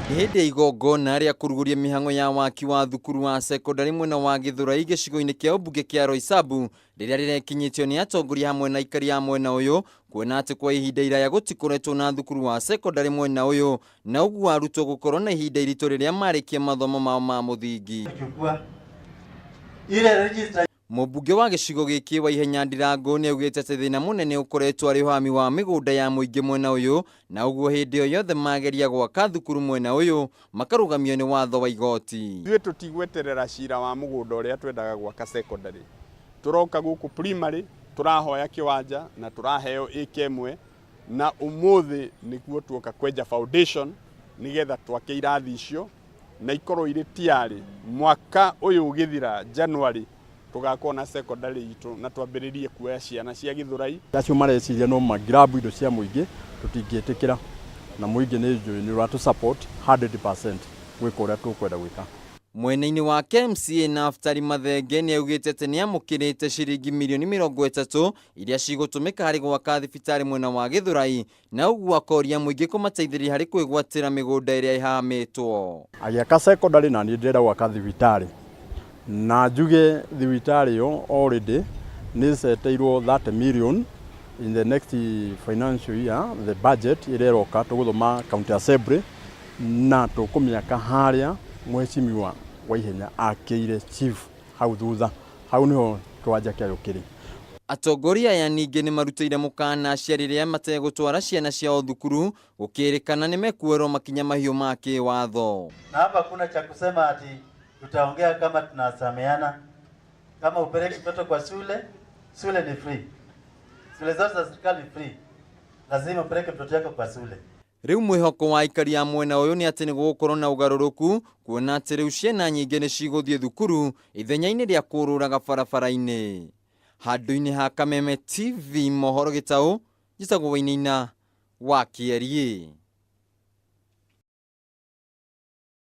Nĩ hĩndĩ ya igongona rĩa kũrugũria mĩhang'o ya waki wa thukuru wa cekondarĩ mwena wa Gĩthũrai gĩcigo-inĩ kĩa ũmbunge kĩa Roysambu rĩrĩa rĩrekinyĩtio nĩ atongoria hamwe na aikari a mwena ũyũ kuona atĩ kwa ihinda iraya gũtikoretwo na thukuru wa cekondarĩ mwena ũyũ na ũguo arutwo gũkorwo na ihinda iritũ rĩrĩa marĩkia mathomo mao ma mũthingi. Ile register. Mũmbunge wa gĩcigo gĩkĩ Waihenya Ndirango nĩ augĩte atĩ thĩna mũnene ũkoretwo arĩ ũhami wa mĩgũnda ya mũingĩ mwena ũyũ na ũguo hĩndĩ o yothe mageria gwaka thukuru mwena ũyũ makarũgamio nĩ watho wa igoti. Ithuĩ tũtigweterera cira wa mũgũnda ũrĩa twendaga gwaka secondary. Tũroka gũkũ primary, tũrahoya kĩwanja na tũraheo ĩka ĩmwe na ũmũthĩ nĩguo tuoka kwenja foundation nĩgetha twake irathi icio na ikorwo irĩ tiarĩ mwaka ũyũ ũgĩthira January tũgakorwo na secondary itũ na twambĩrĩrie kuoya ciana cia Gĩthũrai. Acio mareciria no magrab indo cia mũingĩ tũtingĩtĩkĩra na mũingĩ nĩ njũĩ nĩ ũratũ support 100% gwĩka ũrĩa tũkwenda gwĩka. Mwena-inĩ wake MCA Naftali Mathenge nĩ augĩte atĩ nĩ amũkĩrĩte ciringi mirioni 30 iria cigũtũmĩka harĩ gwaka thibitarĩ mwena wa Gĩthũrai na ũguo akoria mũingĩ kũmateithĩrĩria harĩ kwĩgwatĩra mĩgũnda ĩrĩa ĩhahamĩtwo. Agĩaka secondary na niĩ ndĩrenda gwaka thibitarĩ na njuge thibitarĩ ĩyo already nĩ ceteirwo 30 million in the next financial year, the budget ĩrĩa ĩroka tũgũthoma county assembly na tũkũmĩaka harĩa mheshimiwa Waihenya akĩire chief hau thutha, hau niho kĩwanja kĩayo kĩrĩ. Atongoria aya ningĩ nĩ marutĩire mũkana aciari rĩrĩa mategũtwara ciana ciao thukuru gũkĩrĩkana nĩ mekuoerwo makinya mahiũ ma kĩwatho. Na hapa kuna cha kusema ati tutaongea kama tunasameana. Kama upeleki mtoto kwa shule, shule ni free. Shule zote za serikali ni free. Lazima upeleke mtoto yako kwa shule. Rĩu mwĩhoko wa aikari a mwena ũyũ nĩ atĩ nĩ gũgũkorwo na ũgarũrũku kuona atĩ rĩu ciana nyingĩ nĩ cigũthiĩ thukuru ithenya-inĩ rĩa kũrũraga barabara-inĩ. Handũ-inĩ ha Kameme TV mohoro gĩtaũ, njĩtagwo Wainaina wa Kĩeriĩ.